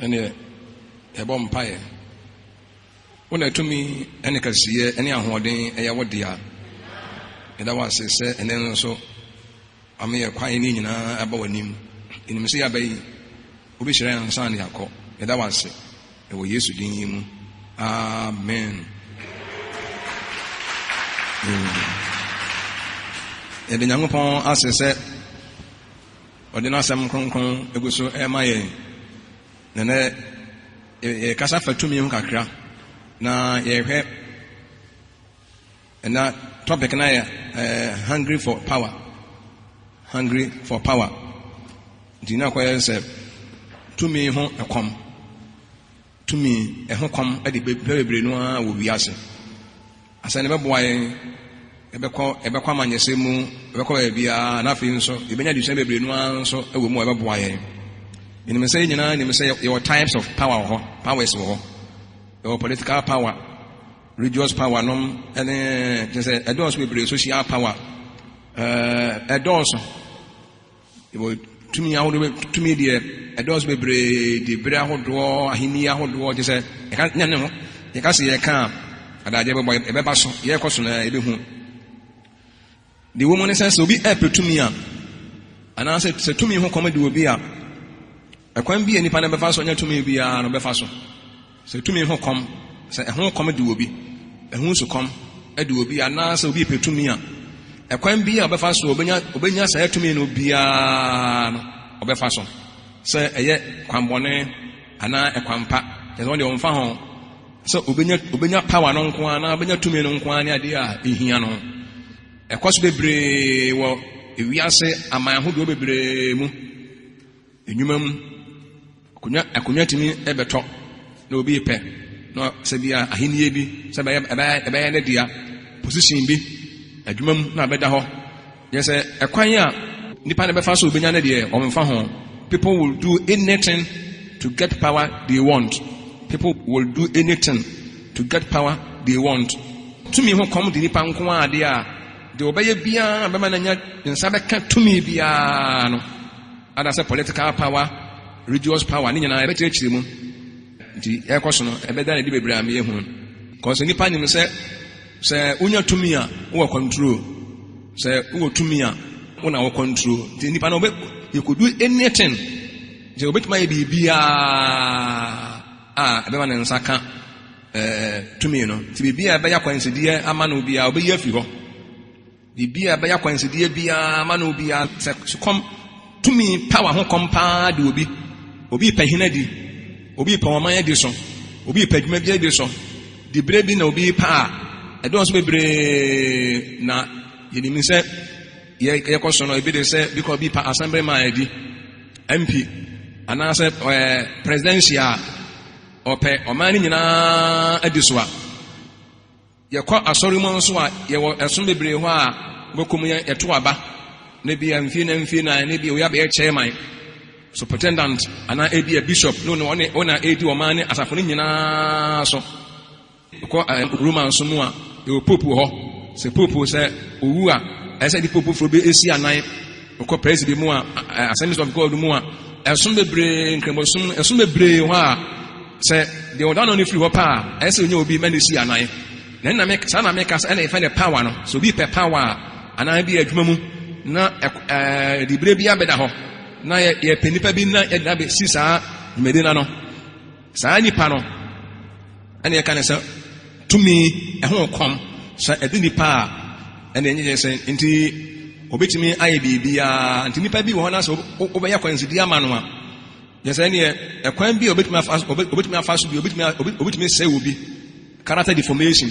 Ɛneɛ yɛbɔ mpaeɛ. Wo na tumi ne kɛseyɛ ne ahoɔden yɛ wo dea. Yɛda wo ase sɛ ɛnnɛ nso ama yɛ kwan ne nyinaa aba w'anim. Yɛnim sɛ yɛaba yi, wobɛhyira yɛn ansa na yɛakɔ. Yɛda wo ase wɔ Yesu din yi mu. Amen. Yɛde Nyankopɔn ase sɛ ɔde n'asɛm kronkron egu so ɛma yɛn. Na nɛ yɛkasa fa tumi ho kakra na yɛhwɛ ɛna topic na yɛ eh, hungry for power. Hungry for power. Nti na akɔyɛ sɛ tumi ho ɛkɔm. Tumi ɛho kɔm de bɛ bebree no ara wɔ wiase. Asɛn no bɛboa yɛn, yɛbɛkɔ yɛbɛkɔ amanyɛsɛm mu, yɛbɛkɔ baabiara, na afei nso yɛbɛnya adesua bebree no ara nso wɔ mu a ɛbɛboa yɛn. Yɛnim sɛ yɛn nyinaa nim sɛ yɛwɔ types of power wɔ hɔ, powers wɔ hɔ. Yɛwɔ political power, religious power nom, ɛne kyerɛ sɛ ɛdɔɔso bebree, social power, ɛɛ ɛdɔɔso. Yɛwɔ tumi ahodoɔ, tumi deɛ ɛdɔɔso bebree, dibere ahodoɔ, ahenni ahodoɔ, kyerɛ sɛ yɛka nyɛ ne ho, yɛka sɛ yɛka a, adagyeɛ bɛbɔ, yɛbɛba so, yɛrekɔ so na yɛbɛhu. Deɛ ɛwɔ mu ne sɛ, sɛ obi ɛrepɛ tumi a, anaasɛ sɛ tumi ho kɔm de obi a, ɛkwan bi a nipa no bɛfa so anya tumi biara no bɛfa so. Sɛ tumi ho kɔm, sɛ ɛho kɔm de obi, ɛho sukɔm de obi, anaasɛ obi repɛ tumi a, ɛkwan bi a ɔbɛfa so ɔbɛnya ɔbɛnya saa tumi no biara no ɔbɛfa so. Sɛ ɛyɛ kwanbɔne anaa ɛkwan pa, kyerɛ sɛ ɔno deɛ ɔmfa ho sɛ ɔbɛnya ɔbɛnya power no nko ara anaa ɔbɛnya tumi no nko ara ne adeɛ a ɛhia no. Ɛkɔ so bebree wɔ ewiase aman ahodoɔ bebree mu. Nnwuma mu, akonnwa akonnwa tumi bɛtɔ na obi repɛ na sɛ bi a ahenni bi sɛ ɛbɛyɛ ɛbɛyɛ ɛbɛyɛ ne dea, position bi adwuma mu na abɛda hɔ. Yɛ sɛ ɛkwan a nipa no bɛfa so obenya ne deɛ ɔmfa ho. People will do anything to get power they want. People will do anything to get power they want. Tumi ho kɔm de nipa nko ara adeɛ a deɛ ɔbɛyɛ biara bɛma no anya ne nsa bɛka tumi biara no. Anaasɛ political power, religious power, ne nyinaa yɛbɛkyerɛkyerɛ mu. Nti ɛrekɔ so no, ɛbɛda no adi bebree ama yɛahu. Kɔsɛ nnipa nim sɛ sɛ wonya tumi a wowɔ control, sɛ wowɔ tumi a wo na wɔ control. Nti nnipa no yɛkɔdu anything, sɛ wɔbɛtumi ayɛ biribiara a ɛbɛma ne nsa ka ɛɛ tumi no. Nti biribiara ɛbɛyɛ akwansideɛ ama no biara, wɔbɛyi afiri hɔ. Biribi a ɛbɛyɛ akwansideɛ biara ma no biara, sɛ sukɔm, tumi, power ho kɔm paa de obi. Obi repɛ hene adi, obi repɛ ɔman adi so, obi repɛ adwuma bi adi so. Diberɛ bi na obi repɛ a, ɛdɔɔso bebree na yɛnim sɛ yɛkɔ so no, ebi de sɛ bi kɔ bi pa assembly man adi, MP, anaasɛ ɛɛ presidential a ɔpɛ ɔman no nyinaa adi so a, Yɛkɔ asɔre mu nso a, yɛwɔ ɛsom bebree hɔ a wobɛkɔ mu yɛ yɛto aba na ebia mfie na mfie na na ebia wei abɛyɛ chairman, superintendent anaa ebia bishop na ɔne ɔne ɔna edi ɔman ne asafo no nyinaa so. Kɔ eh, Roma nso mu a, yɛwɔ pope wɔ hɔ. Sɛ pope sɛ owu a, ɛsɛ sɛ de pope foforɔ bi esi anan. Wokɔ Presby mu a, Assemblies of God mu a, ɛsom bebree, nkramosom, ɛsom bebree hɔ a, sɛ deɛ ɔda no no firi hɔ paa a, ɛsɛ sɛ onya obi ma no si anan. Na ɛna me, saa na meka sɛ ɛna yɛfɛ no power no. Sɛ obi pɛ power a, anaa bi adwuma mu, na ɛɛ dibere bi abɛda hɔ, na yɛ yɛpɛ nipa bi na yɛde abɛsi saa dwumadi no ano. Saa nipa no, ɛna yɛka ne sɛ tumi ɛho kɔm sɛ ɛde nipa a ɛna ɛnyɛ sɛ nti obetumi ayɛ biribiara nti nipa bi wɔ hɔ na sɛ wobɛyɛ kwansidi ama no a yɛ sɛ ɛneɛ ɛkwan bi a obetumi afa obetumi afa so bi obetumi obetumi sɛ wɔ bi character deformation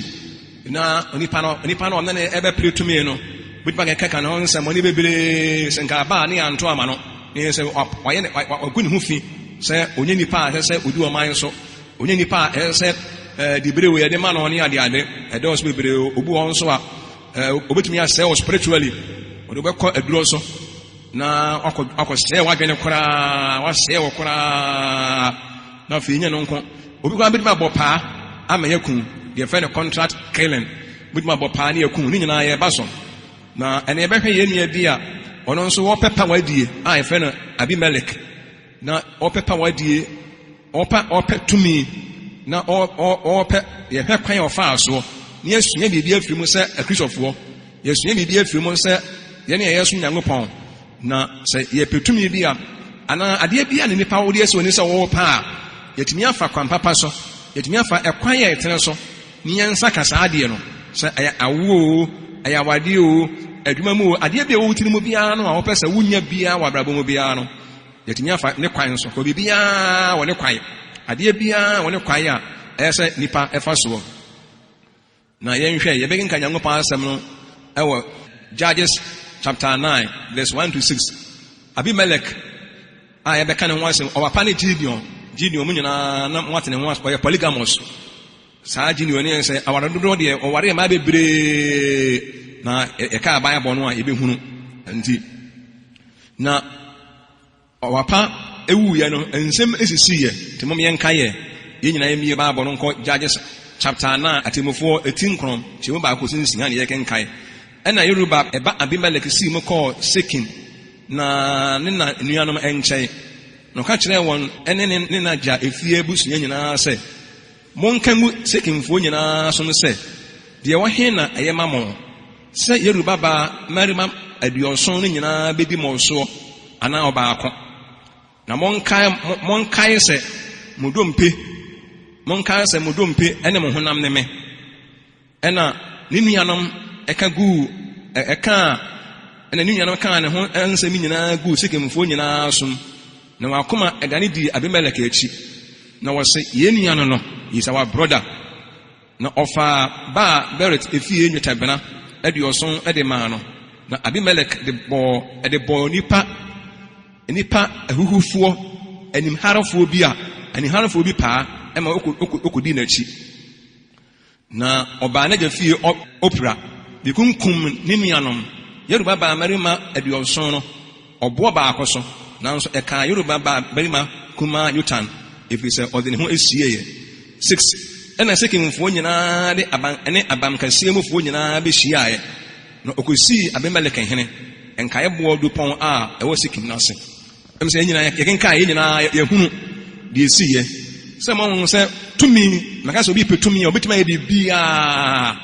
na nipa no nipa no ɔne ne ɛbɛpere tumi no obetumi akɛkɛ ka ne ho nsɛm ɔne bebree sɛ nka aba a ne yɛanto ama no ne yɛ sɛ wayɛ ne wagu ne ho fi sɛ onye nipa a ɛsɛ sɛ odi ɔman so. Ɔnyɛ nipa a ɛsɛ sɛ ɛɛ dibere wei yɛde ma no ne ade ade. Ɛdɔɔso bebree. Obi wɔ hɔ nso a ɛɛ obetumi asɛe wɔ spiritually. Ɔde wobɛkɔ aduro so na wakɔ wakɔsɛe w'adwene koraa, wasɛe wɔ koraa. Na afei nyɛ no nko. Obi koraa betumi abɔ paa ama yɛaku deɛ yɛfrɛ no contract killing. Betumi abɔ paa ne yɛaku ne nyinaa yɛba so. Na ɛnna yɛbɛhwɛ yɛn nua bi a ɔno nso wɔpɛ power adie a yɛfrɛ no Abimelech. Na ɔpɛ power adie. Ɔpɛ ɔpɛ tumi na ɔpɛ yɛhwɛ kwan a ɔfaa soɔ na yɛasua biribi afiri mu sɛ Akristofoɔ. Yɛasua biribi afiri mu sɛ yɛne a yɛsom Nyankopɔn. Na sɛ yɛpɛ tumi bi a, anaa adeɛ bi a ne nipa wode asi w'ani sɛ wɔwɔ pɛ a, yɛtumi afa kwan papa so, yɛtumi afa ɛkwan a ɛtene so ne yɛn nsa ka saa adeɛ no. Sɛ ɛyɛ awoɔ o, ɛyɛ awadeɛ o, adwuma mu o, adeɛ bi a ɛwɔ wo tiri mu biara no a wopɛ sɛ wonya biara wɔ abrabɔ mu biara no, yɛtumi afa ne kwan so. Kɔ biribiara wɔ ne kwan. Adeɛ biara wɔ ne kwan a ɛyɛ sɛ nipa ɛfa soɔ. Na yɛnhwɛ, yɛbɛkenka Nyankopɔn asɛm no ɛwɔ Judges chapter 9 verse 1 to 6. Abimelech a yɛbɛka ne ho asɛm, ɔpapa ne Gideon. Gideon mu nyinaa na moate ne ho asɛm, ɔyɛ polygamous. Saa Gideon ne yɛ sɛ aware dodoɔ deɛ ɔware mmaa bebree na yɛka Bible no a yɛbɛhunu. Nti na ɔpapa ewuiɛ no, nsɛm esisiiɛ. Nti mom yɛnka yɛ yɛn nyinaa yɛmmie Bible no nkɔ Judges chapter 9, Atemmufoɔ eti 9 kyɛmu 1 kɔsi 6 ne yɛkenkae. Ɛna Yerubaal ɛba Abimelek sii mu kɔɔ Sekem na ne na nuanom nkyɛn. Na ɔka kyerɛɛ wɔn ne ne na gya efie abusua nyinaa sɛ, Monka ngu Sekemfoɔ nyinaa so no sɛ, 'Deɛ ɛwɔ he na ɛyɛ ma mo, sɛ Yerub babaa mmarima 70 no nyinaa bedi mo soɔ anaa ɔbaako? Na monkae, monkae sɛ mo dompe, monkae sɛ mo dompe ne mo honam ne me. Ɛna ne nuanom ɛka guu, ɛkaa, ɛna ne nuanom kaa ne ho nsɛm nyinaa guu Sekemfoɔ nyinaa som, na wɔn akoma ɛdane dii Abimelek akyi. Na wɔse, Yɛn nua no no, he is our brother. Na ɔfaa Baal Berit efie nnwetɛbena 70 de maa no, na Abimelek de bɔɔ de bɔɔ nnipa nnipa ahuhufoɔ animharefoɔ bi a animharefoɔ bi paa ma ɔkɔdii n'akyi. Na ɔbaa n'agya fie Opra bekunkum ne nuanom Yerubaal mmarima 70 no ɔboɔ baako so, nanso ɛkaa Yerubaal barima kumaa Yotan, ɛfiri sɛ ɔde ne ho sieeɛ. 6 ɛnna Sekemfoɔ nyinaa de aban ne abankɛseɛ mufoɔ nyinaa bɛhyiaeɛ, na ɔkɔsii Abimelek hene nkaeɛboɔ dupɔn a ɛwɔ Sekem no ase. Ɛm sɛ yɛn nyinaa yɛkenkan, yɛn nyinaa yɛhunu deɛ ɛsiiɛ. Sɛ moahu sɛ tumi, maka sɛ obi pɛ tumi a, obɛtumi ayɛ biribiara.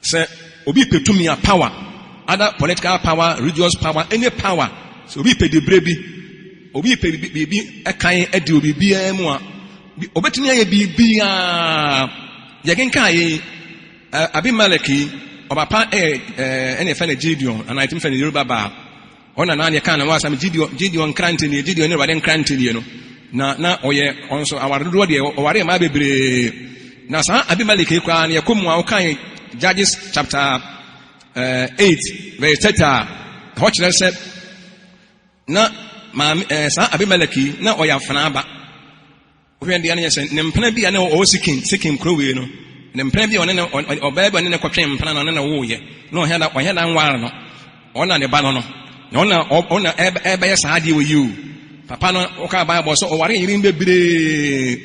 Sɛ obi pɛ tumi a, power, either political power, religious power, any power. Sɛ obi pɛ dibrɛ bi, obi pɛ biribi ɛkan adi wɔ biribiara mu a, obɛtumi ayɛ biribiara. Yɛkenkan yi, Abimelek yi, ɔpapa ɛyɛ ɛna ɛfɛ no Gideon, anaa ɛtumi fɛ no Yoruba baa. Ɔna na yɛka ne ho asɛm Gideon, Gideon nkrante nie, Gideon ne Awurade nkrante nie no. Na ɔyɛ ɔno nso aware dodoɔ deɛ, ɔware mmaa bebree. Na saa Abimelek yi koraa no, yɛkɔ mu a, wokan Judges chapter 8 verse 30 a, ɛhɔ kyerɛ sɛ na maame saa Abimelek yi na ɔyɛ afenaa ba. Wohwɛ deɛ no yɛ sɛ ne mpena bi a na ɔwɔ Sikim, Sikim kuro wei no, ne mpena bi a ɔne ne ɔbaa bi a ɔne ne kɔtwe mpena na ɔne ne woeɛ, na ɔhɛ da ɔhɛ da nware no, ɔna ne ba no no, na ɔna ɔna ɛbɛyɛ saa adeɛ wɔ yi o. Papa no ɔka Bible sɛ ɔware yere bebree,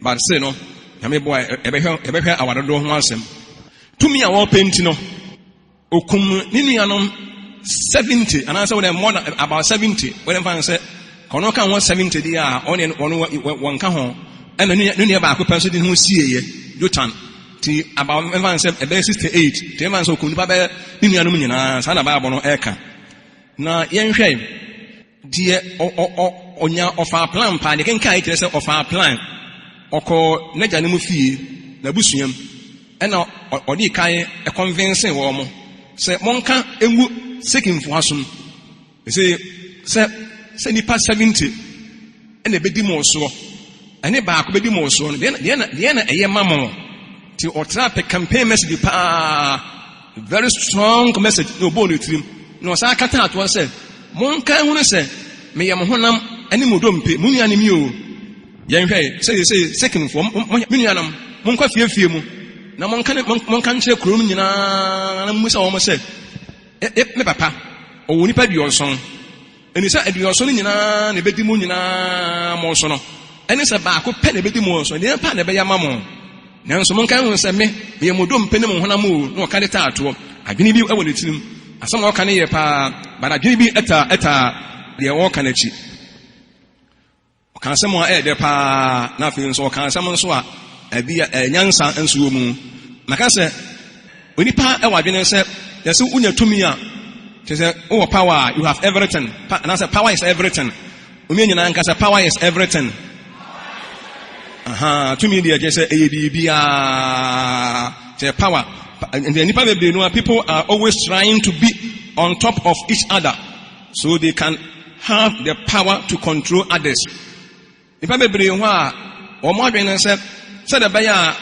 but se no, Nyame boa ɛbɛhwɛ ɛbɛhwɛ aware dodoɔ ho asɛm. Tumi a wɔpɛ nti no, Okum ne nuanom 70 anaasɛ wɔde more than about 70, wɔde mfa no sɛ ɔno ka ho 70 deɛ a, ɔne ɔno wɔnka ho. Ɛna ne nua baako pɛ nso de ne ho sieeɛ, Jotan. Ti about mfa no sɛ ɛbɛyɛ 68, ti mfa no sɛ okum nipa bɛyɛ ne nuanom nyinaa. Saa na Bible no ɛka. Na yɛnhwɛ deɛ ɔnya ɔfaa plan paa. Deɛ kenkan yi kyerɛ sɛ ɔfaa plan, ɔkɔɔ n'agyanom fie, n'abusuam, ɛna ɔde kan ɛkɔnvɛnse wɔn mo sɛ monka ngu Sekemfoɔ asom. Ɛsɛ sɛ nipa 70 ɛna ɛbɛdi mo soɔ, ɛne baako bɛdi mo soɔ no, deɛ na ɛyɛ ma mo. Nti ɔtena pɛ campaign message paa, very strong message, na ɔbɔɔ ne tirim na ɔsan kata atoɔ sɛ monka hunu sɛ meyɛ mo honam ne mo dompe, mo nuanom yi o. Yɛnhwɛ sɛ sɛ Sekemfoɔ, me nuanom, monkɔ fiefie mu na monka monka nkyerɛ kurom nyinaa na mmusa wɔn sɛ, me papa ɔwɔ nipa 70, ɛni sɛ 70 no nyinaa na ɛbɛdi mo nyinaa mo so no, ɛne sɛ baako pɛ na ɛbɛdi mo so, deɛ pa na ɛbɛyɛ ama mo. Nanso monka hu sɛ me meyɛ mo dompe ne mo honam o. Na ɔka de taatoɔ. Adwene bi wɔ ne tirim. Asɛm a ɔka no yɛ paa, but adwene bi ɛtaa deɛ ɔreka no akyi. Ɔka asɛm a ɛyɛ dɛ paa, na afei nso ɔka asɛm nso a ɛbi a nyansa nso wɔ mu. Maka sɛ onipa wɔ adwene sɛ yɛsɛ wonya tumi a, kyerɛ sɛ wowɔ power a, you have everything. Pa, anaasɛ power is everything. Onua nyinaa nka sɛ power is everything. Aha, tumi deɛ kyerɛ sɛ ɛyɛ biribiara. Kyerɛ power. Nti nnipa bebree no a, people are always trying to be on top of each other so they can have the power to control others. Nnipa bebree hɔ a wɔn adwene ne sɛ sɛdeɛ ɛbɛyɛ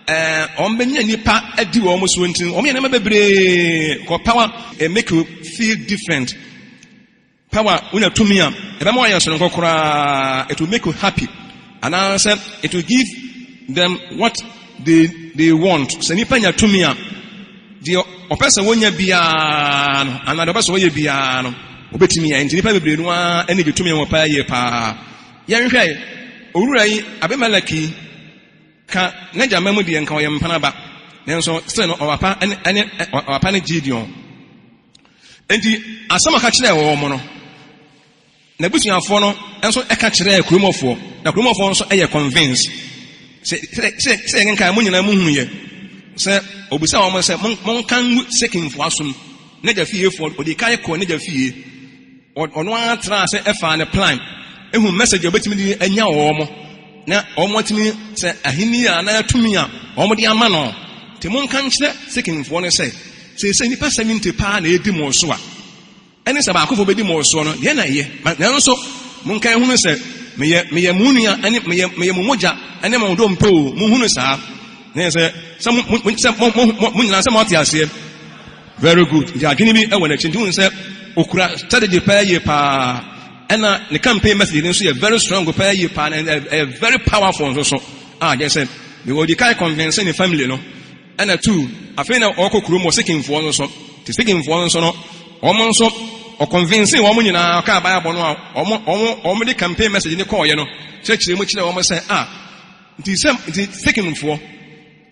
a wɔn bɛnya nnipa adi wɔn soɔ nti, wɔn yɛ nneɛma bebree kɔ power make you feel different. Power, wonya tumi a, ɛbɛma wɔayɛ soronko koraa. It will make you happy. Anaasɛ it will give them what they want. Sɛ nipa nya tumi a, deɛ ɔpɛ sɛ wɔnya biara no, anaa deɛ ɔpɛ sɛ wɔyɛ biara no, obetumi ayɛ. Nti nipa bebree no ara ani gye tumi ho paa yie paa. Yɛnhwɛ owura yi, Abimelek yi, ka n'agya mma mu deɛ nka ɔyɛ mpenaba. Nanso still no, ɔwapa ne ɔwapa ne Gideon. Enti asɛm a ɔka kyerɛɛ wɔn no, n'abusuafoɔ no nso ka kyerɛɛ kuromɔfoɔ, na kuromɔfoɔ nso yɛ convince. Sɛ sɛ sɛ yɛn nkae mo nyinaa mo hu yɛ sɛ obisa wɔn sɛ monka ngu Sekemfoɔ asom. N'agya fiefoɔ, ɔdi kan kɔɔ n'agya fie. Ɔno ara traa ase faa ne plan, ehu message a obetumi de anya wɔn, na wɔn atumi sɛ ahenni a anaa tumi a wɔn de ama no. Nti monka nkyerɛ Sekemfoɔ no sɛ, seesei nnipa 70 paa na edi mo so a, ɛne sɛ baakofo bedi mo soɔ no, deɛ na ɛyɛ. Nanso monka nhunu sɛ meyɛ meyɛ mo nua ne meyɛ meyɛ mo mogya ne mo dompe o, monhunu saa. Na yɛ sɛ sɛ mo mo sɛ mo mo mo nyinaa sɛ moate aseɛ. Very good. Nti adwene bi wɔ n'akyi. Nti wohu sɛ okura strategy paa yie paa. Ɛna ne campaign message no nso yɛ very strong paa yie paa na ɛyɛ very powerful nso so. A kyerɛ sɛ mewɔ odi kan convince ne family no. Ɛna two, afei na ɔkɔ kurom wɔ Sikimfoɔ nso so. Nti Sikimfoɔ nso no, wɔn nso ɔconvince wɔn nyinaa, ɔkaa Bible no a wɔn wɔn wɔn de campaign message no kɔɔyɛ no kyerɛkyerɛ mu kyerɛ wɔn sɛ ah, nti sɛ nti Sikimfoɔ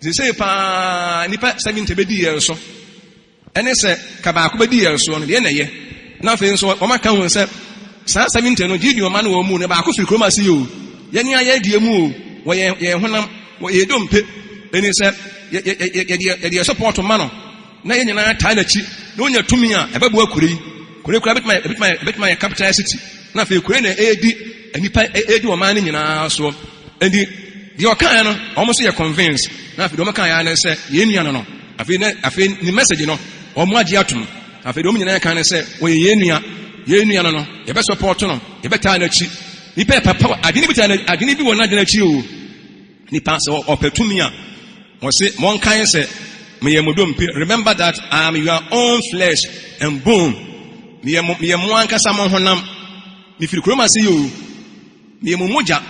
seesei paa nnipa 70 bɛdi yɛn so, ɛne sɛ ka baako bɛdi yɛn soɔ no, deɛ na ɛyɛ. Na afei nso wɔaka hu sɛ saa 70 no, Gideon ma no wɔn mu no, baako firi kurom ase yi o, yɛne ayɛ deɛ mu o, wɔ yɛn yɛn honam, wɔ yɛn dompe, ɛne sɛ yɛde yɛ support ma no, na yɛn nyinaa taa n'akyi, na onya tumi a ɛbɛboa kuro yi. Kuro yi koraa bɛtumi ayɛ bɛtumi ayɛ capital city, na afei kuro yi na ɛredi nnipa ɛredi ɔman no nyinaa soɔ. Enti deɛ ɔkaeɛ no, wɔn nso yɛ convince. Na afei deɛ wɔn kaeɛ ara ne sɛ yɛn nua no no. Afei na afei ne message no, wɔn agye atom. Afei deɛ wɔn nyinaa ka ne sɛ wɔyɛ yɛn nua, yɛn nua no no, yɛbɛ support no, yɛbɛtaa n'akyi. Nipa yɛ papa, adwene bi taa adwene bi wɔ n'adwene akyi o. Nipa sɛ ɔpɛ tumi a, wɔse monkae sɛ meyɛ mo dompe. Remember that I am your own flesh and bone. Meyɛ mo meyɛ mo ankasa mo honam. Mefiri kurom ase yi o. Meyɛ mo mogya.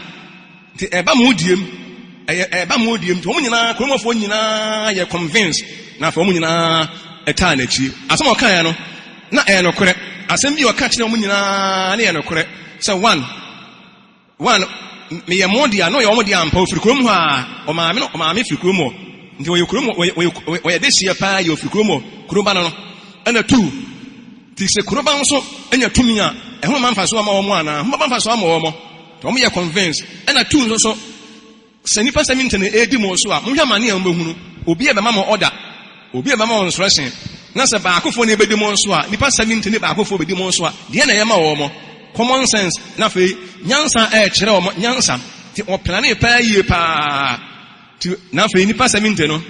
Nti ɛba mo diem. Ɛyɛ ɛba mo diem. Nti wɔn nyinaa, kuromfoɔ nyinaa yɛ convince. Na afei wɔn nyinaa ɛtaa n'akyi. Asɛm a ɔkaeɛ no, na ɛyɛ nokorɛ. Asɛm bi a ɔka kyerɛ wɔn nyinaa na ɛyɛ nokorɛ. Sɛ one, meyɛ mo dea, na ɔyɛ wɔn dea ampa. Ɔfiri kurom hɔ a, ɔmaame no, ɔmaame firi kurom hɔ. Nti ɔyɛ kurom, ɔyɛ, ɔyɛ, ɔyɛ dehyeɛ paa yɛ ɔfiri kurom hɔ. Kurom ba no no. Ɛna two, nti sɛ kuro ba nso nya tumi a, ɛho mma mfasoɔ ama wɔn anaa? Ɛho bɛba mfasoɔ ama wɔn. Nti wɔn yɛ convince. Ɛna two nso so, sɛ nnipa 70 na ɛredi mo so a, monhwɛ amane a mobɛhunu. Obi a ɛbɛma mo order, obi a ɛbɛma mo instruction, na sɛ baakofoɔ na ɛbɛdi mo so a, nnipa 70 ne baakofoɔ bɛdi mo so a, deɛ na ɛyɛ ma wɔn? Common sense. Na afei, nyansa ɛrekyerɛ wɔn nyansa. Nti wɔplanee paa yie paa. Nti, na afei nnipa 70 no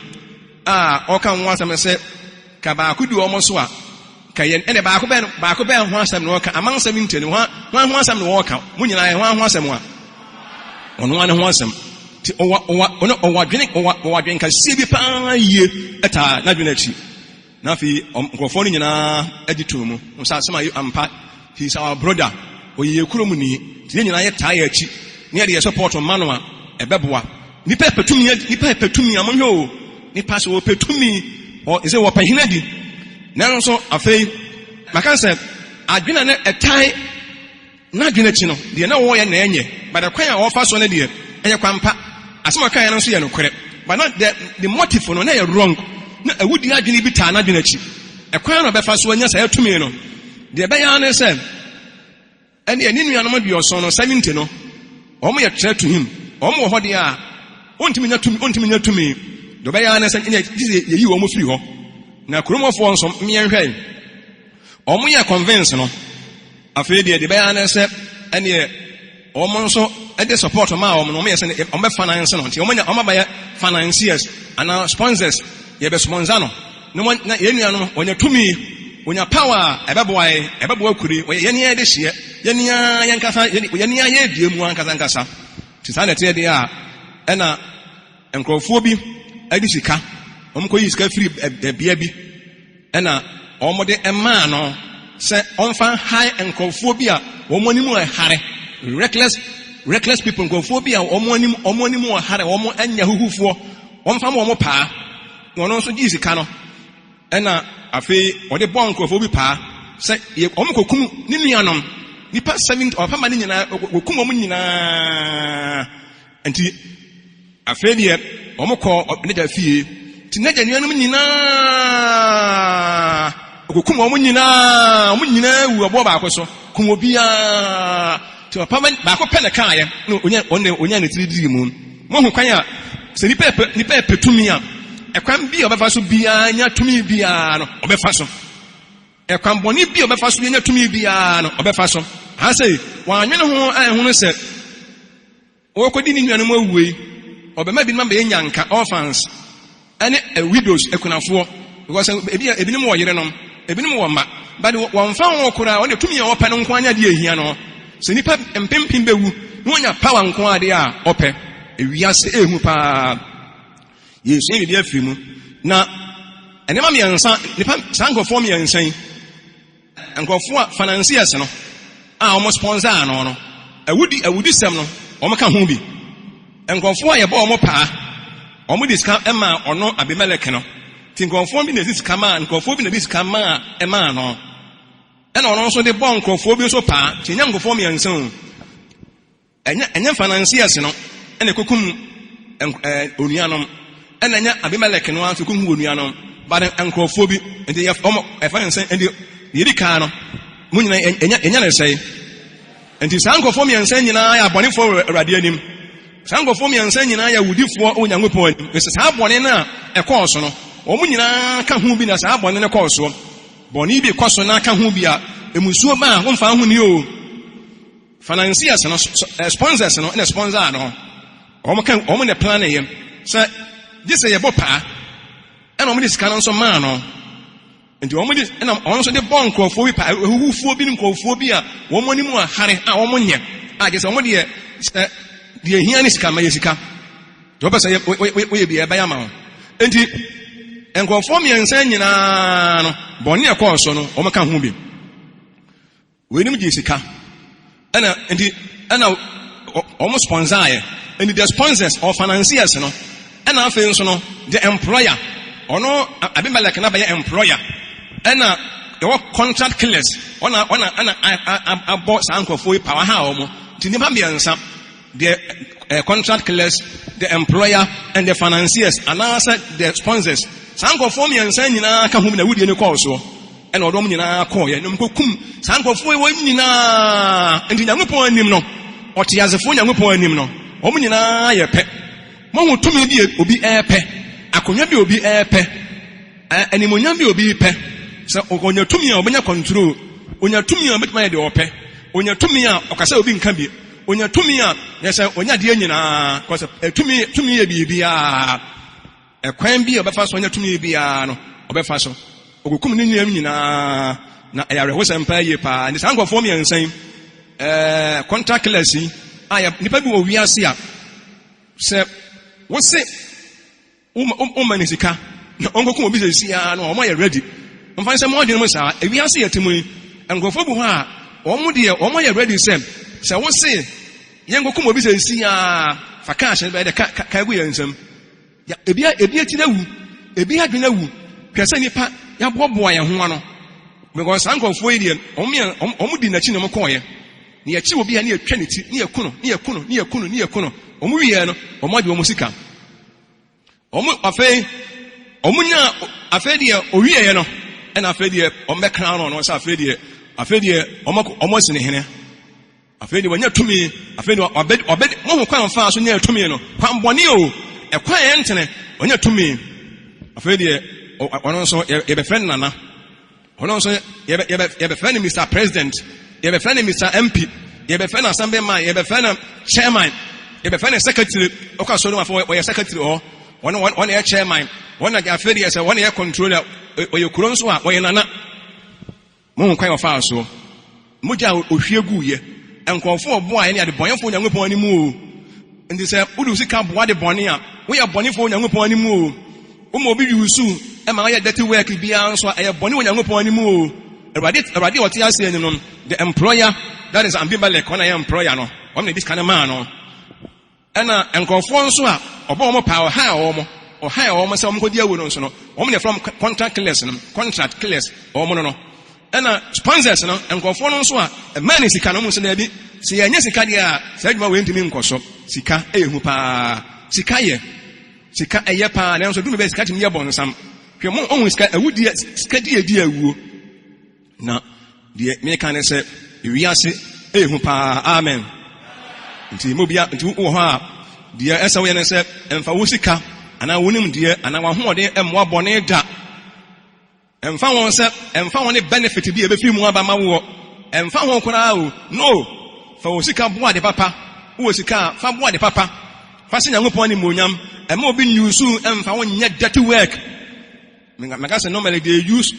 a ɔka ho asɛm sɛ ka baako di wɔn so a, ka yɛn ɛnna baako bɛn baako bɛn ho asɛm na ɔka aman 70 no hwan ho asɛm na wɔka mo nyinaa yɛ hwan ho asɛm a ɔno ara ne ho asɛm. Nti ɔwɔ ɔwɔ ɔno ɔwɔ adwene ɔwɔ ɔwɔ adwene kɛseɛ bi paa yie ɛtaa n'adwene akyi. Na afei nkurɔfoɔ no nyinaa agye too mu sɛ asɛm a ampa, he is our brother, ɔyɛ yɛn kurom ni, nti yɛn nyinaa yɛtaa yɛn akyi na yɛde yɛn support ma no a, ɛbɛboa. Nipa pɛ tumi, nipa pɛ tumi a, monhwɛ o, nipa sɛ wɔpɛ tumi, wɔ, sɛ wɔpɛ hene adi. Nanso afei, maka sɛ adwene a na ɛtae n'adwene akyi no, deɛ na wɔyɛ na ɛnyɛ, but ɛkwan a wɔfa so no deɛ, ɛyɛ kwan pa. Asɛm a ɔkaeɛ no nso yɛ nokorɛ, but na the motive no na ɛyɛ wrong. Na awudie adwene bi taa n'adwene akyi. Ɛkwan a ɔbɛfa so anya saa tumi no, deɛ ɛbɛyɛ ara ne sɛ, ɛneɛ ne nuanom 70 no, 70 no, Wɔn yɛ threat to him. Wɔn wɔ hɔ deɛ a, ɔntumi nya tumi, ɔntumi nya tumi. Deɛ ɔbɛyɛ ara ne sɛ, ɛnna gye sɛ yɛyi wɔn firi hɔ. Na kurom hɔfoɔ nso, mmiɛnhwɛ. Wɔn yɛ convince no. Afei deɛ, deɛ ɛbɛyɛ ara ne sɛ, ɛnneɛ wɔn nso de support maa wɔn no, wɔn yɛ sɛ wɔn bɛ finance no. Nti wɔn anya, wɔn abɛyɛ financiers anaa sponsors. Yɛbɛ sponsor no. Na wɔn, na yɛn nua no, wɔnya tumi, wɔnya power a ɛbɛboa yɛn, ɛbɛboa kure. Wɔyɛ yɛn ara de hyeɛ, yɛn ara yɛn kasa, yɛn ara yɛ dua mu ankasa ankasa. Nti saa na ɛteɛ deɛ a, ɛna nkurɔfoɔ bi de sika, wɔn kɔyi sika firi bea bi. Ɛnna wɔde maa no sɛ ɔmfa nhae nkurɔfoɔ bi a wɔn anim hare, reckless, reckless people, nkurɔfoɔ bi a wɔn anim, wɔn anim hare, wɔn nyɛ ahuhufoɔ, wɔmfa ma wɔn paa. Na ɔno nso gyee sika no, ɛnna afei ɔde bɔɔ nkurɔfoɔ bi paa sɛ wɔn kɔkum ne nuanom, nipa 70, ɔpapa ma ne nyinaa, wɔkum wɔn nyinaa. Nti Afei deɛ, wɔkɔɔ n'agya fie. Nti n'agya nuanom nyinaa, ɔkɔkum wɔn nyinaa, wɔn nyinaa wu ɔboɔ baako so, kum obiara. Nti papa baako pɛ na ɛkaeɛ, na ɔnya, ɔno deɛ ɔnya ne tiri dii mu. Moahu kwan a sɛ nipa ɛpɛ, nipa ɛpɛ tumi a, ɛkwan bi a ɔbɛfa so biara nya tumi biara no, ɔbɛfa so. Ɛkwan bɔne bi a ɔbɛfa so nya tumi biara no, ɔbɛfa so. Ha sei, wɔanwene ho anhunu sɛ Ɔrekɔdi ne nuanom awuo yi, ɔbɛma ebinom abɛyɛ nyanka, orphans, ɛne widows, akunafoɔ, because ebi ebinom wɔ yerenom, ebinom wɔ mma, but wɔmfa ho koraa, wɔn deɛ tumi a wɔpɛ no nko ara ne adeɛ a ehia no. Sɛ nnipa mpempem bɛwu na wɔnya power nko ara adeɛ a ɔpɛ, ewiase ehu paa. Yɛsua biribi afiri mu. Na nneɛma mmiɛnsa, nipa saa nkurɔfoɔ mmiɛnsa yi, Nkurɔfoɔ a financiers no a wɔn sponsor ano no, awudi awudisɛm no wɔn ka ho bi. Nkurɔfoɔ a yɛbɔ wɔn paa, wɔn de sika maa ɔno Abimelek no. Ti nkurɔfoɔ bi na ɛde sika maa nkurɔfoɔ bi na ɛde sika maa ɛmaa no. Ɛna ɔno nso de bɔ nkurɔfoɔ bi nso paa. Ti nya nkurɔfoɔ mmiɛnsa o. Ɛnyɛ ɛnyɛ financiers no na ɛkɔkum onuanom, ɛna ɛnyɛ Abimelek no ara nso kɔkum onuanom, but nkurɔfoɔ bi, nti yɛ wɔn ɛfa ne sɛ nti deɛ ɛdi kan no, mo nyinaa ɛnya ɛnya ne sɛe. Nti saa nkurɔfoɔ mmiɛnsa nyinaa yɛ abɔnefoɔ wɔ Awurade anim. Saa nkurɔfoɔ mmiɛnsa nyinaa yɛ awudifoɔ wɔ Onyankopɔn anim. Ɛsɛ saa bɔne no a ɛkɔɔ so no, wɔn nyinaa ka ho bi na saa bɔne no kɔɔ soɔ. Bɔne bi kɔ so na ka ho bi a, mmusuo ba a womfa ho ni o. Financiers no, sponsors no na sponsor no. Wɔn ka wɔn na plan yɛ sɛ gye sɛ yɛbɔ paa ɛna wɔn de sika no nso maa no. Nti wɔn de ɛna wɔn nso de bɔ nkurɔfoɔ bi paa ahuhufoɔ bi ne nkurɔfoɔ bi a wɔn anim ahare a wɔn nyɛ a gye sɛ wɔn deɛ sɛ deɛ ehia ne sika ma yɛ sika. Deɛ wɔpɛ sɛ yɛ wɔyɛ bi ɛbɛyɛ ama wɔn. Nti nkurɔfoɔ mmiɛnsa nyinaa no bɔne a ɛkɔɔ so no wɔn ka ho bi. Weinom gyee sika ɛna nti ɛna wɔn sponsor yɛ nti the sponsors or financiers no ɛna afei nso no the employer ɔno Abimelech na bɛyɛ employer ɛna yɛwɔ contract killers ɔna ɔna ɛna abɔ saa nkurɔfoɔ yi power ha wɔn nti nnipa mmiɛnsa The eh, contract killers, the employer, and the financiers, anaasɛ the sponsors. Saa nkurɔfoɔ mmiɛnsa nyinaa ka ho bi na awudie no kɔɔ soɔ. Ɛna ɔde wɔn nyinaa kɔɔeɛ na wɔkɔkum saa nkurɔfoɔ yi wɔn nyinaa. Nti Nyankopɔn anim no, ɔteasefoɔ Nyankopɔn anim no, wɔn nyinaa yɛ pɛ. Moahu tumi bi a obi ɛrepɛ, akonnwa bi a obi ɛrepɛ. Animuonyam bi a obi repɛ. Sɛ ɔnya tumi a, ɔbɛnya control. Ɔnya tumi a, ɔbɛtumi ayɛ deɛ ɔpɛ. Ɔnya tumi a, ɔkasa a obi nka bi. Ɔnya tumi a, yɛ sɛ ɔnya adeɛ nyinaa. Kɔsɛ tumi, tumi yɛ biribiara. Ɛkwan bi a ɔbɛfa so anya tumi biara no, ɔbɛfa so. Ɔkɔkum ne nuam nyinaa. Na ɛyɛ awerɛhosɛm paa yie paa. Nti saa nkurɔfoɔ mmiɛnsa yi, ɛɛ, contract killers yi, a yɛ, nnipa bi wɔ wiase a, sɛ wose Woma no sika na ɔnkɔkum obi seesei ara no a, wɔayɛ ready. Momfa nhyɛ mo adwene mu saa. Ewiase yɛte mu yi, nkurɔfoɔ bi hɔ a, wɔn deɛ wɔayɛ ready sɛ, sɛ wose yɛnkɔkum obi seesei ara, fa cash no bɛyɛ dɛ ka, ka, ka gu yɛn nsam. Ya, ebi, ebi atiri awu, ebi adwene awu. Hwɛ sɛ nnipa yɛaboaboa yɛn ho ano. Because saa nkurɔfoɔ yi deɛ, wɔn yɛ, wɔn, wɔn di n'akyi na wɔn kɔɔeɛ. Na yɛkye obi a, ne yɛtwa ne ti, ne yɛku no, ne yɛku no, ne yɛku no, ne yɛku no. Wɔn wieɛ no, wɔn agye wɔn sika. Wɔn afei wɔn nyaa afei deɛ owieɛ no ɛna afei deɛ wɔn bɛkra no no sɛ afei deɛ afei deɛ wɔn wɔn asi ne hene. Afei deɛ wanya tumi. Afei deɛ wabɛ wabɛ mohu kwan ɔfaa so nyaa tumi no. Kwan bɔne o, ɛkwan a ɛntene, wanya tumi. Afei deɛ ɔno nso yɛbɛfrɛ no nana. Ɔno nso yɛbɛ yɛbɛ yɛbɛfrɛ no Mr. President. Yɛbɛfrɛ no Mr. MP. Yɛbɛfrɛ no Assemblyman. Yɛbɛfrɛ no Chairman. Yɛbɛfrɛ no Secretary. Ɔkɔ asɔre mu afei ɔyɛ secretary hɔ. Ɔno ɔno yɛ chairman. Wɔn na afei deɛ sɛ wɔn yɛ controller. Ɔyɛ kuro nso a ɔyɛ nana. Mohu kwan a ɔfaa soɔ. Mogya a ɔhwie guiɛ. Nkurɔfoɔ a ɔboaeɛ ne adebɔneyɛfoɔ Onyankopɔn anim o. Nti sɛ wode wo sika boa adebɔne a, woyɛ bɔnefoɔ Onyankopɔn anim o. Woma obi use ma ɔyɛ dirty work biara nso a, ɛyɛ bɔne wɔ Onyankopɔn anim o. Awurade, Awurade a ɔte ase anim no, the employer, that is Abimelech, ɔno na ɛyɛ employer no, ɔno na ɛde sika no maa no. Ɛna nkurɔfoɔ nso a ɔbɔ wɔn paa, ɔhae wɔn, ɔhae wɔn sɛ wɔnkɔdi awu no nso no, wɔn na yɛfrɛ wɔn contract killers no, contract killers, wɔn no no. Ɛna sponsors no, nkurɔfoɔ no nso a ɛmaa ne sika no, wɔn nso daabi, sɛ yɛnyɛ sika deɛ a, saa adwuma wei ntumi nkɔ so. Sika ɛyɛ hu paa. Sika yɛ, sika ɛyɛ paa, nanso dumi bɛyɛ sika tumi yɛ bɔnsam. Hwɛ mo, ɔhu sika, awudie, sika di edi awuo. Na deɛ meka ne sɛ, wiase ɛyɛ hu paa. Amen. Nti mo bia, nti wowɔ hɔ a, deɛ ɛsɛ woyɛ ne sɛ, ɛmfa wo sika, anaa wo nimdeɛ, anaa w'ahoɔden mmoa bɔne da. Ɛmfa ho sɛ, ɛmfa ho ne benefit bi a ɛbɛfiri mu aba ma woɔ. Ɛmfa ho koraa o. No! Fa wo sika boa ade papa. Wowɔ sika a, fa boa ade papa. Fa hyɛ Nyankopɔn animuonyam. Ɛmma obi nuse ɛmfa wo nyɛ dirty work. Meka sɛ normally they use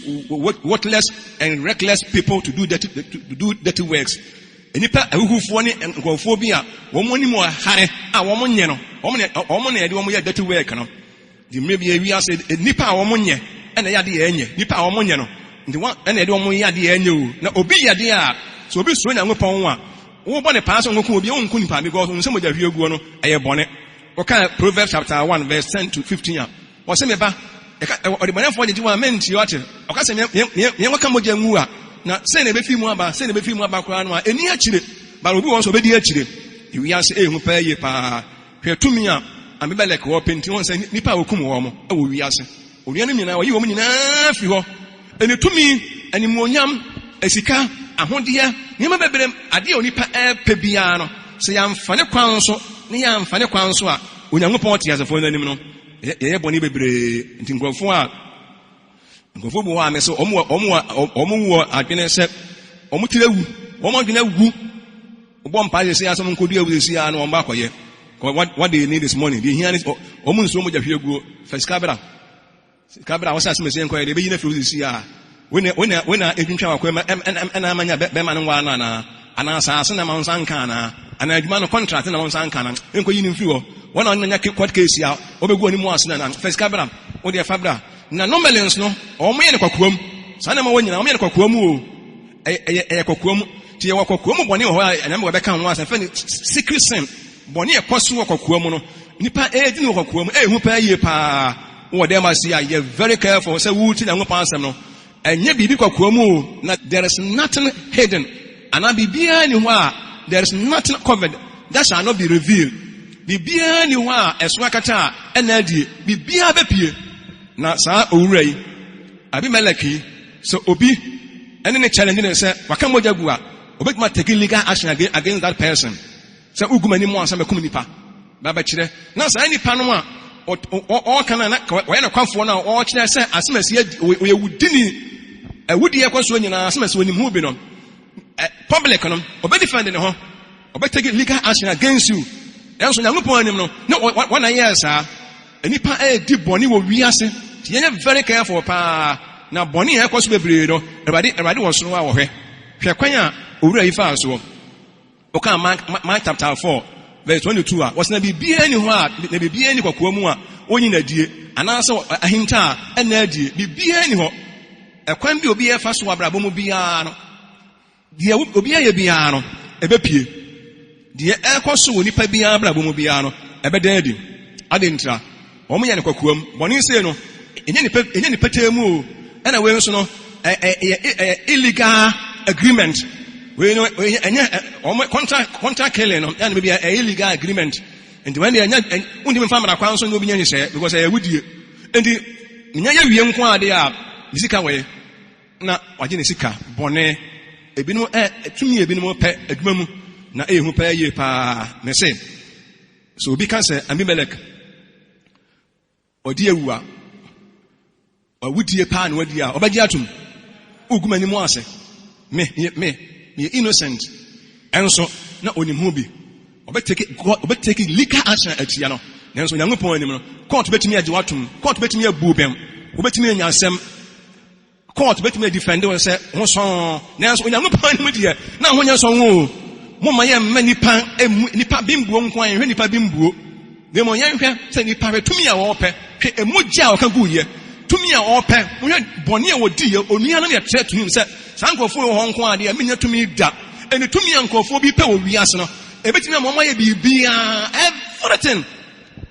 worthless and reckless people to do dirty works. Nnipa ahuhufoɔ ne nkurɔfoɔ bi a wɔn anim wɔ hare a wɔn nyɛ no, wɔn na yɛde wɔn yɛ dirty work no. Nti mmerɛ bi ewiase nnipa a wɔn nyɛ ɛna ɛyɛ adeɛ ɛnyɛ nnipa a wɔn nyɛ no nti wɔn ɛna yɛde wɔn yɛ adeɛ ɛnyɛ o. Na obi yɛ adeɛ a sɛ obi suro Nyankopɔn a wɔbɔ ne paa sɛ nko obi nko nipa because nsɛm mogya hwie guo no ɛyɛ bɔne. Wɔka Proverbs chapter 1 verse 10 to 15 a, wɔsɛ me ba ɔde bɔnɛfoɔ gyegye wɔn a mɛntie ɔte ɔka sɛ yɛn wɔka mogya ngu a na sɛ na ebefi mu aba, sɛ na ebefi mu aba koraa no a ɛni akyire bara obi wɔ nso obɛdi akyire. Ewiase ehu pɛɛ yie paa. Hwɛ tumi a Abimelech wɔ pɛ nti wɔn sɛ nipa a wɔkum wɔn wɔ wiase onua no nyinaa wɔyi wɔn nyinaa firi hɔ. Ɛne tumi, animuonyam, esika, ahodeɛ, nneɛma bebree, adeɛ a onipa ɛɛpɛ biara no, sɛ yɛamfa ne kwan so ne yɛamfa ne kwan so a Onyankopɔn te asefoɔ no anim no, yɛyɛ bɔne bebree. Nti nkurɔfoɔ bi wɔ hɔ a mɛ sɛ wɔn wɔ adwene sɛ wɔn tiri awu, wɔn adwene awu, wɔbɔ mpa sɛ asɛm nkɔdu awu sɛ no wɔn ba akɔyɛ. What they need is money. Deɛ hia ne wɔn nsuo mogya hwie guo. Fa sika bra, sika bra. Wɔsɛ asɛm ɛsɛ nkɔyɛ deɛ ɛbɛyi no afiri sisi a wei na ɛtwintwa wakɔ ɛna ama nya bɛrima no nwaa no anaa saase na ma wo nsa nka anaa adwuma no contract na wo nsa nka anaa nkɔyi no mfiri hɔ. Wɔn a ɔnya court case a wɔbɛgu anim ase na fa sika bra, wo deɛ fa bra. Na normally nso no wɔn yɛ no kɔkoa mu. Saa nneɛma wɔ nyinaa wɔn yɛ no kɔkoa mu o. Ɛyɛ kɔkoa mu. Nti yɛwɔ kɔkoa mu bɔne wɔ hɔ a ɛnam wɔbɛka ho asɛm fɛ ne secret sin. Bɔne ɛkɔ so wɔ kɔkoa mu no, nipa ɛredi no wɔ kɔkoa mu, ɛyɛ hu paa yie paa. Wɔ dɛm ase a yɛ very careful sɛ wuti Nyankopɔn asɛm no. Ɛnyɛ biribi kɔkoa mu o, na there is nothing hidden anaa biribiara ni hɔ a there is nothing covered that shall not be revealed. Biribiara ni hɔ a ɛso akata a ɛna adie, biribiara bɛpie. Na saa owura yi, Abimelech yi, sɛ obi ɛne ne challenge ne sɛ waka mogya gu a, obɛtumi take legal action against that person sɛ wogu m'anim ansa mɛkum nipa babɛkyerɛ. Na saa nipa no a ɔɔka no na wɔyɛ nokwafoɔ no a ɔɔkyerɛ sɛ asɛm asi ɔyɛ wudini, awudie ɛkɔ soɔ nyinaa, asɛm asi onim ho bi no, public no ɔbɛdefend ne ho, ɔbɛtake legal action against you. Ɛnso Nyankopɔn anim no ne wɔna yɛɛ saa. Nipa ɛredi bɔne wɔ wiase nti yɛnyɛ very careful paa. Na bɔne a ɛkɔ so bebree no, Awurade wɔ soro a wɔhwɛ. Hwɛ kwan a owura yi faa soɔ. Ɔka Mark chapter 4 verse 22 a wɔsɛ na biribiara ni hɔ a na biribiara ni kɔkoa mu a ɔnyi n'adie anaasɛ ahinta a ɛna adie. Biribiara ni hɔ. Ɛkwan bi obi ɛfa so wɔ abrabɔ mu biara no, deɛ obi ayɛ biara no ɛbɛpie. Deɛ ɛkɔ so wɔ nipa biara abrabɔ mu biara no ɛbɛda adi. Ade ntira wɔn yɛ no kɔkoa mu bɔne sei no, ɛnyɛ nipa tee mu o. Ɛna wei nso no ɛyɛ illegal agreement. Wei no ɛnyɛ wɔn contract killing no ɛna bi ɛyɛ illegal agreement. Nti wɔn deɛ ɛnyɛ wuntumi nfa mmara kwan so ne obi nyɛ nhyehyɛ because ɛyɛ wudie. Nti nyɛ yɛ wie nko adeɛ a ne sika wɔ na wagye ne sika bɔne. Ebinom tumi, ebinom pɛ adwuma mu. Na ɛyɛ hu paa yie paa. Mese, sɛ obi ka sɛ Abimelek ɔdi awu a, awudie paa na wadi a, ɔbɛgye atom. Wogu m'anim ase. Me, me, meyɛ innocent. Ɛnso, na onim ho bi. Ɔbɛtake God, ɔbɛtake legal action atia no. Nanso Onyankopɔn anim no, court bɛtumi agye watom. Court bɛtumi abu bɛm. Wobɛtumi anya asɛm. Court bɛtumi adefend wo sɛ ho sɔn. Nanso Onyankopɔn anim deɛ, na ho nyɛ sɔn o. Momma yɛmma nipa emu nipa bi mbuo nko a yɛnhwɛ nipa bi mbuo. Na mmom yɛnhwɛ sɛ nipa hwɛ tumi a wɔpɛ, hwɛ emogya a ɔka guiɛ, tumi a wɔpɛ, wohwɛ bɔne a wɔdiiɛ, onua no yɛ threat to him sɛ saa nkurɔfoɔ wɔ hɔ nko a deɛ menya tumi da. Ɛne tumi a nkurɔfoɔ bi pɛ wɔ wiase no, ebɛtumi ama wɔn ayɛ biribiara, everything.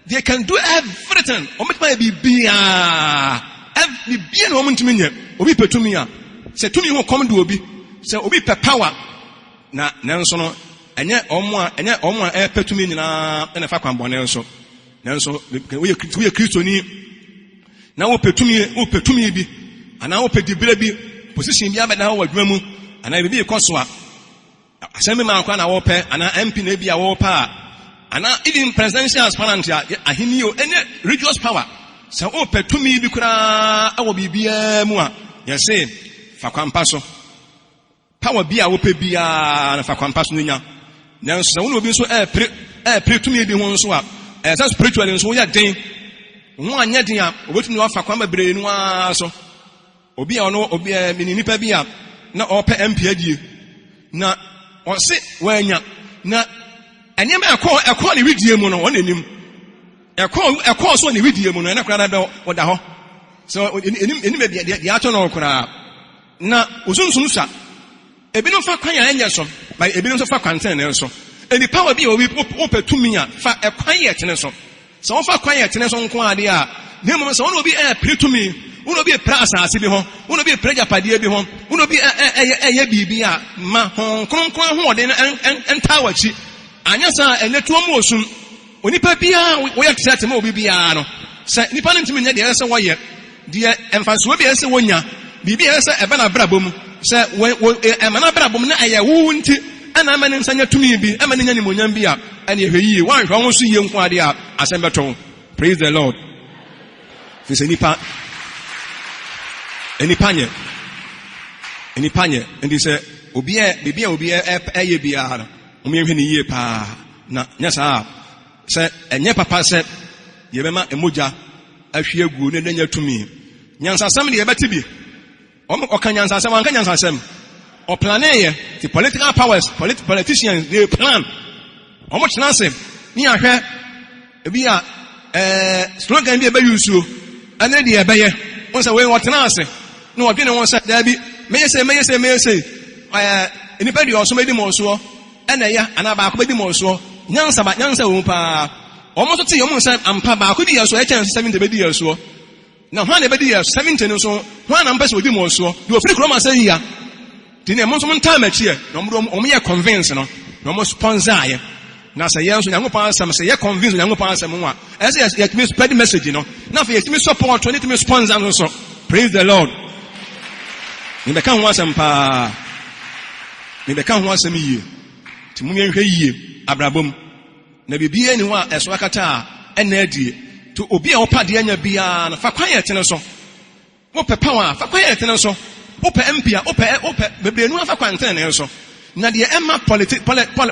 They can do everything. Wɔn bɛtumi ayɛ biribiara. Biribiara na wɔn ntumi nyɛ. Obi pɛ tumi a, sɛ tumi ho kɔm de obi, sɛ obi pɛ power, na nanso no, ɛnyɛ wɔn a ɛpɛ tumi nyinaa ɛna ɛfa kwan bɔne nso. Nanso woyɛ Kristoni na wopɛ tumi bi anaa wopɛ dibere bi, position bi abɛda hɔ wɔ adwuma mu anaa biribi kɔ so a, asɛm bi maa kora na wɔpɛ anaa MP na ebi a wɔpɛ a, anaa even presidential aspirant a, ahenni o, ɛnyɛ religious power, sɛ wopɛ tumi bi koraa ɛwɔ biribiara mu a, yɛse fa kwampa so. Power bi a wopɛ biara na fa kwampa so no nya. Nanso sɛ wo ne obi nso ɛɛpere tumi bi ho nso a, ɛyɛ sɛ spiritually nso woyɛ den. Ho anyɛ den a, obetumi wafa kwan bebree no ara so. Obi a ɔno obi mini nipa bi a na ɔpɛ MP adie na ɔse wanya na nneɛma ɛkɔɔ ne widie mu no, ɔno anim ɛkɔɔ so ne widie mu no, ɛna koraa dɛ ɔda hɔ sɛ enim baabi deɛ ato no koraa na osunsun sa. Ebinom fa kwan a ɛnyɛ so, ba ebinom nso fa kwan tene so. Nipa wɔ bi a obi wopɛ tumi a, fa ɛkwan yɛ tene so. Sɛ wɔfa kwan yɛ tene so nko adeɛ a, na mmom sɛ wɔn obi ɛɛpere tumi, wɔn obi pere asase bi ho, wɔn obi pere agyapadeɛ bi ho, wɔn obi ɛyɛ biribi a, ma Honhom Kronkron ahoɔden no ntaa w'akyi. Anyɛ saa, ɛnyɛ tuo mu osum. Onipa biara wɔyɛ threat ma obi biara no, sɛ nipa no ntumi nyɛ deɛ ɛsɛ sɛ wɔyɛ deɛ, mfasoɔ bi a ɛsɛ sɛ wɔnya biribi a ɛsɛ sɛ ɛbɛ n'abrabɔ mu, sɛ wɔ ɛma n'abrabɔ mu na ɛyɛ wo nti ɛna ama ne nsa nya tumi bi, ɛma ne nya nimonyam bi a, ɛne ɛhwɛ yie, wɔanhwɛ wɔn so yie nko adeɛ a, asɛm bɛtɔ. Praise the Lord. Fi sɛ nipa nyɛ nti sɛ obi a biribi a obi ɛyɛ biara no, wɔn yɛhwɛ ne yie paa na nyɛ saa sɛ ɛnyɛ papa sɛ yɛbɛma mogya ahwie aguo ne ɛnyɛ tumi. Nyansasɛm deɛ, yɛbɛte bi. Wɔn ɔka nyansasɛm, wanka nyansasɛm, ɔplan yɛ the political powers, politicians, they plan. Wɔn tena ase ne ahwɛ ebi a slogan bi a ɛbɛyi nsuo ɛne deɛ ɛbɛyɛ wɔn sɛ wɔn wɔtena ase na wɔdwene wɔn sɛ daabi, mɛyɛ sɛ, mɛyɛ sɛ, mɛyɛ sɛ nipa deɛ ɔsom edi mɔ soɔ ɛna ɛyɛ anaa baako bɛdi mɔ soɔ. Nyansa ba nyansa wɔ mu paa. Wɔn nso te wɔn sɛ ampa baako di yɛ so, ɛkyɛn 70 bɛdi yɛ soɔ. Na hwan na ɛbɛdi yɛ 70 no nso? Hwan na mpɛ sɛ ɔdi mɔ soɔ deɛ ofiri kurom asɛ yia nti ne ɛmo nso mo ntaa m'akyi yɛ na wɔn yɛ convince no na wɔn sponsor ayɛ. Na sɛ yɛn nso Nyankopɔn asɛm, sɛ yɛ convince Nyankopɔn asɛm ho a, ɛsɛ sɛ yɛtumi spread message no na afei yɛtumi support ne yɛtumi sponsor no so. Praise the Lord. Mebɛka ho asɛm paa, mebɛka ho asɛm yie. Nti mo yɛnhwɛ yie abrabɔ mu na biribiara ni hɔ a ɛso akata a ɛna adie. Nti obi a wɔpa adeɛ anya biara no, fa kwan yɛ tene so. Wopɛ power a, fa kwan yɛ tene so. Wopɛ MP a, wopɛ bebree nu, afa kwan tene so. Na deɛ ɛma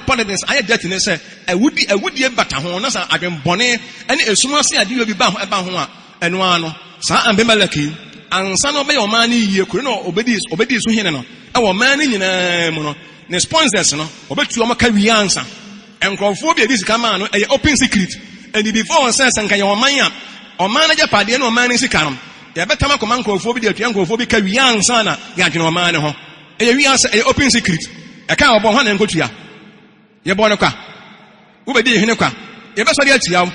politics ayɛ dirty ne sɛ awudie bata ho na sɛ adwenbɔne ne esum ase adeɛ bi ba ho, ɛba ho a, ɛno ara no. Saa Abimelek yi, ansa na ɔbɛyɛ ɔman no yie kuro na ɔbɛdi so hene no, ɛwɔ ɔman no nyinaa mu no, ne sponsors no, ɔbɛtu wɔn ka wie ansa. Nkurɔfoɔ bi a ɛdi sika maa no, ɛyɛ open secret. Ɛni before sɛ nka yɛ ɔman a ɔman no agyapadeɛ ne ɔman no sika no, yɛbɛtam akɔma nkurɔfoɔ bi de atua nkurɔfoɔ bi ka wie ansa na yɛadwene ɔman no ho. Ɛyɛ wiase, ɛyɛ open secret. Ɛka a ɔbɔ hɔ na nkotua yɛbɔ no kwa, wobɛdi hene kwa, yɛbɛsɔre atia wo.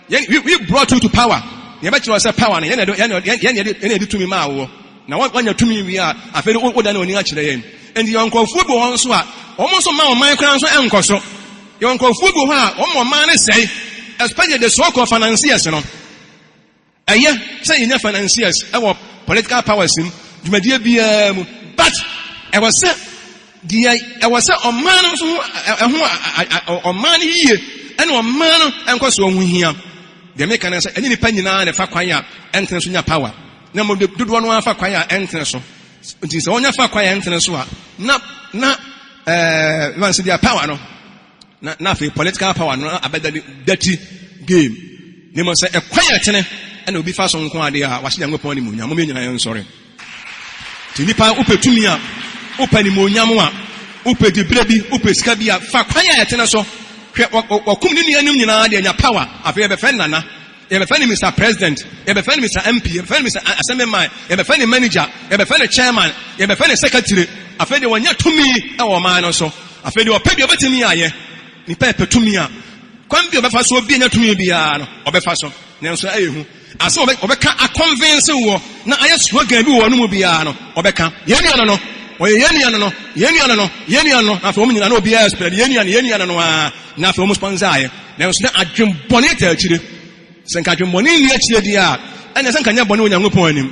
We brought you to power. Yɛbɛkyerɛ sɛ power no, yɛn yɛde tumi maa wɔ na wanya tumi wie a, afei woda ne w'ani akyerɛ yɛn. Nti yɛwɔ nkurɔfoɔ bi wɔ hɔ nso a wɔn nso ma ɔman koraa nso ɛnkɔ so. Yɛwɔ nkurɔfoɔ bi wɔ hɔ a wɔn ɔman no sɛe, especially the so called financiers no. Ɛyɛ sɛ yɛnya financiers ɛwɔ political powers mu, dwumadie biara mu, but ɛwɔ sɛ Deɛ ɛwɔ sɛ ɔman no nso ho ɛho ɔman no yie ɛne ɔman no nkɔsoɔ ho hia. Deɛ meka no sɛ ɛnyɛ nipa nyinaa na ɛfa kwan a ɛntene so nya power, na mmom dodoɔ no ara fa kwan a ɛntene so. Nti sɛ wɔnya fa kwan a ɛntene so a, na ɛɛ sɛ deɛ power no na afei political power no abɛda dirty game. Ne mmom sɛ ɛkwan a ɛtene ɛna obi fa so nko adeɛ a, wahyɛ Nyankopɔn animuonyam. Mo nyinaa yɛn nsɔre. Nti nipa wopɛ tumi a, wopɛ animuonyam a, wopɛ diberɛ bi, wopɛ sika bi a, fa kwan a ɛtene so. Hwɛ, wɔkum ne nuanom nyinaa de anya power. Afei yɛbɛfrɛ no nana, yɛbɛfrɛ no Mr President, yɛbɛfrɛ no Mr MP, yɛbɛfrɛ no Mr Assemblyman, yɛbɛfrɛ no manager, yɛbɛfrɛ no chairman, yɛbɛfrɛ no secretary. Afei deɛ wɔnya tumi wɔ ɔman no so. Afei deɛ ɔpɛ deɛ ɔbɛtumi ayɛ. Nipa yɛpɛ tumi a, kwan bi a ɔbɛfa so obi anya tumi biara no, ɔbɛfa so. Nanso ɛyɛ hu asɛ ɔbɛka aconvince wɔ na ayɛ slogan bi wɔ ɔno mu biara no, ɔbɛka yɛn nua no, ɔyɛ yɛn nua no, yɛn nua no, yɛn nua no. Na afei wɔn nyinaa na obiara spread yɛn nua no, yɛn nua no aa. Na afei wɔn sponsor ayɛ, nanso na adwembɔne ta akyire. Sɛ nka adwembɔne nni akyire deɛ a, ɛna sɛ nka nyɛ bɔne wɔ Nyankopɔn anim.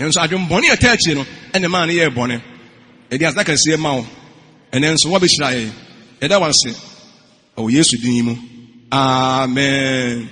Nanso adwembɔne a ɛta akyire no ɛna maa no yɛɛ bɔne. Ɛde aseda kɛseɛ ma wo ɛnɛ nso wɔabɛhyira yɛn. Yɛda wo ase ɛwɔ Yesu din mu, amen.